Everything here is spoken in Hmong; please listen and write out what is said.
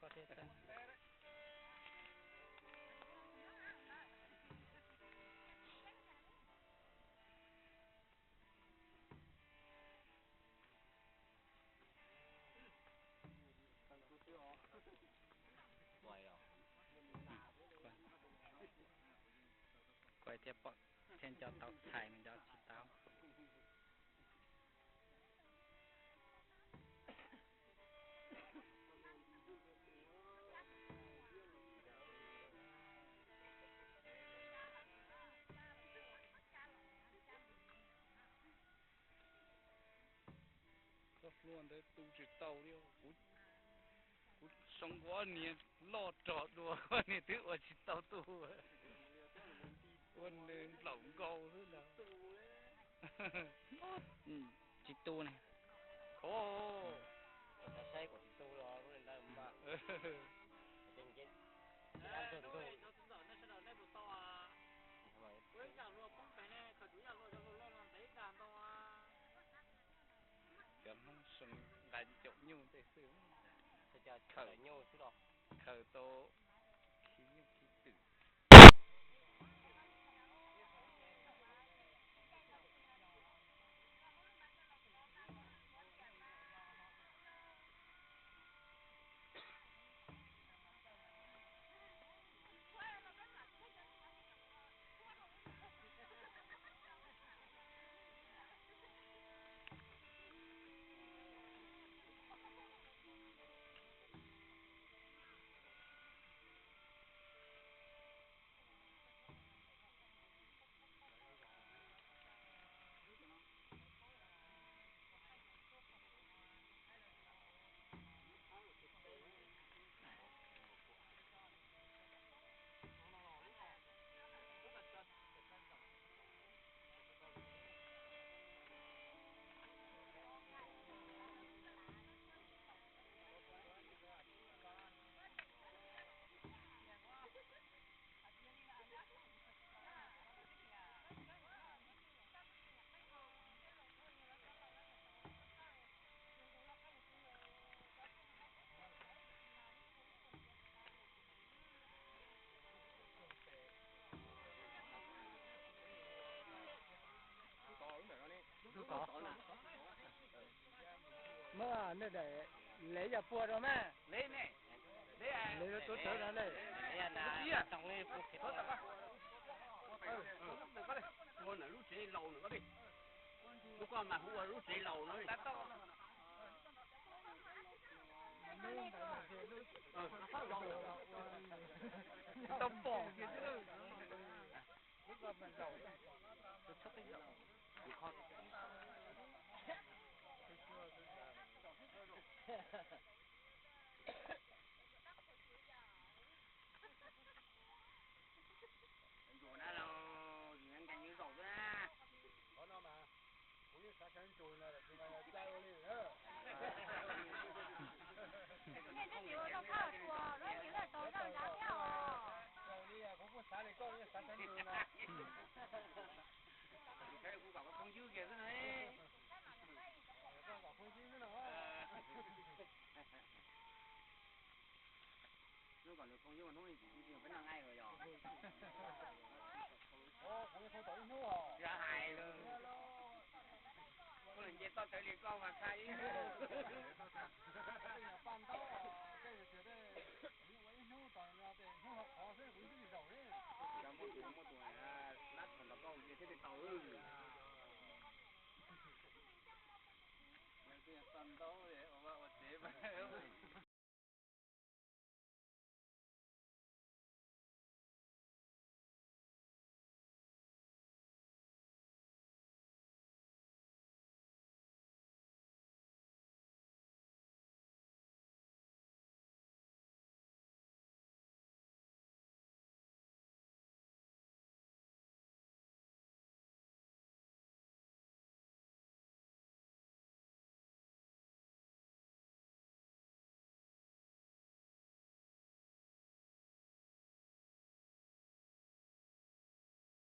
Koj thiaj tau. Kuv thiaj pom thiab nco tau txhais, nws nco tsis tau. Txoj hlua ntawd tu tsis tau li, kuv, kuv sau kuv ob niag loj rog dua, kuv ob niag twb ua tsis tau tu. Ua nws nplaum nkaus xwb ntag. Tsis tu ne. Saib kuv tsis tu los lub li ntawd mas. Cov Hmoob Suav nqa caum nyuj tej xwb, khaws nyuj xwb los khaws tau khi nyuj khi twm. Muab nej daim lev yam puag rau mas. Lev rau tuav tawv no ne. Ua lub tsev laus no, lub koj mas hu ua lub tsev laus no. Tau pom kiag xwb. Ntsuag na, nkees zaum xwb na. Qhov no mas kuv yeej xav sawv ntsuag no, tsis mas yog caij ua li na. Nej twb tsis ua rau koj ua, lub nyias lawm tau zaj nrab thiab os. Raus li kuv kuj xav li koj yeej xav sawv ntsuag no. Kuv kom koj phooj ywg kiag xwb na. Koj kom phooj ywg xwb no. Hnub kom lawv phooj ywg hnub ib tsis peb noj nqaij los yog. Kuv hais lawm, koj lawv nce toj tawv li koj mas txhaj ib hnub. Paj ntaub, ua ib hnub tas no tes hnub ho qhov xwb kuv twb tsis zaum li. Cov muaj tus muaj tus lab thaum ntawd koj ua ke thiaj li tau. Paj ntaub ua vaj ua tsev mas.